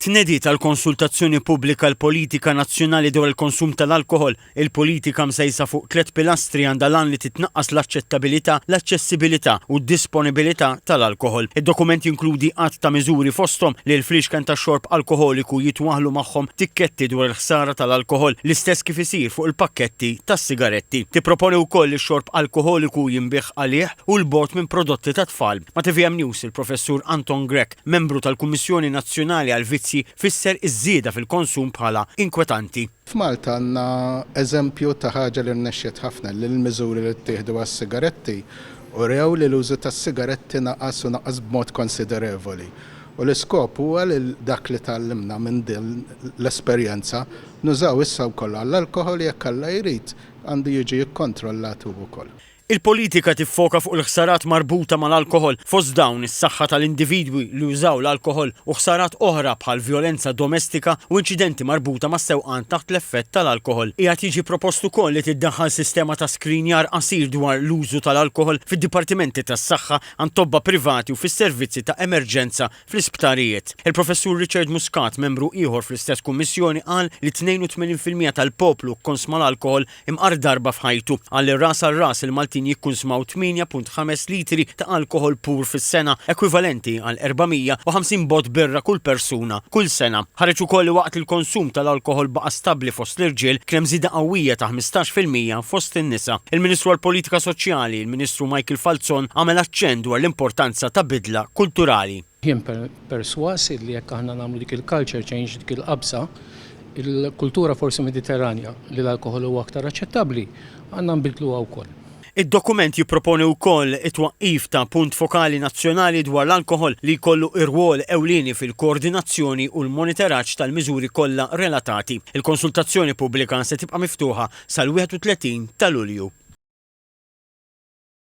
Tnediet għall-konsultazzjoni pubblika l-Politika Nazzjonali dwar il-Konsum tal-Alkoħol. Il-politika msejsa fuq tlett pilastri għandha l-għan li titnaqqas l-aċċettabilità, l-aċċessibilità u d-disponibilità tal-alkoħol. Id-dokument jinkludi għadd ta' miżuri fosthom li l-fliexken tax-xorb alkoħoliku jitwaħħlu magħhom tikketti dwar il-ħsara tal-alkoħol, l-istess kif isir fuq il-pakketti tas-sigaretti. Tipproponi wkoll li x-xorb alkoħoliku jinbiegħ għalih u 'l bogħod minn prodotti tat-tfal. Ma' tvm News, il-Professur Anton Grech, Membru tal-Kummissjoni Nazzjonali għall-Vizzji fisser iż-żieda fil-konsum bħala inkwetanti. F'Malta għandna eżempju ta' ħaġa li rnexxiet ħafna, li l-miżuri li ttieħdu għas-sigaretti urew li l-użu tas-sigaretti naqas u naqas b'mod konsiderevoli. U l-iskop huwa li dak li tgħallimna minn din l-esperjenza nużaw issa wkoll għall-alkoħol jekk Alla jrid għandu jiġi kkontrollat hu wkoll. Il-politika tiffoka fuq il-ħsarat marbuta mal-alkoħol, fost dawn is-saħħa tal-individwi li jużaw l-alkoħol u ħsarat oħra bħal vjolenza domestika u inċidenti marbuta mas-sewqan taħt l-effett tal-alkoħol. Qiegħed jiġi propost ukoll li tiddaħħal sistema ta' skrinjar qasir dwar l-użu tal-alkoħol fid-dipartimenti tas-saħħa għand tobba privati u fis-servizzi ta' emerġenza fl-isptarijiet. Il-Professur Richard Muscat, membru ieħor fl-istess kummissjoni qal li 82% tal-poplu kkonsma l-alkoħol imqar darba f'ħajtu. Qal li ras għal ras il-Maltin jikkunsmaw 8.5 litri ta' alkoħol pur fis-sena, ekwivalenti għal 450 bott birra kull persuna, kull sena. Ħareġ ukoll li waqt li l-konsum tal-alkoħol baqa' stabbli fost l-irġiel, kien hemm żieda qawwija ta' 15% fost in-nisa. Il-Ministru għall-Politika Soċjali, il-Ministru Michael Falzon għamel aċċenn dwar l-importanza ta' bidla kulturali. Jien persważ illi jekk aħna nagħmlu dik il-culture change, dik il-qabża, il-kultura forsi Mediterranja li l-alkoħol huwa aktar aċċettabbli, għandna nbiddluha wkoll. Id-dokument jipproponi wkoll it-twaqqif ta' punt fokali nazzjonali dwar l-alkoħol li jkollu rwol ewlieni fil-koordinazzjoni u l-monitoraġġ tal-miżuri kollha relatati. Il-konsultazzjoni pubblika se tibqa' miftuħa sal-31 ta' Lulju.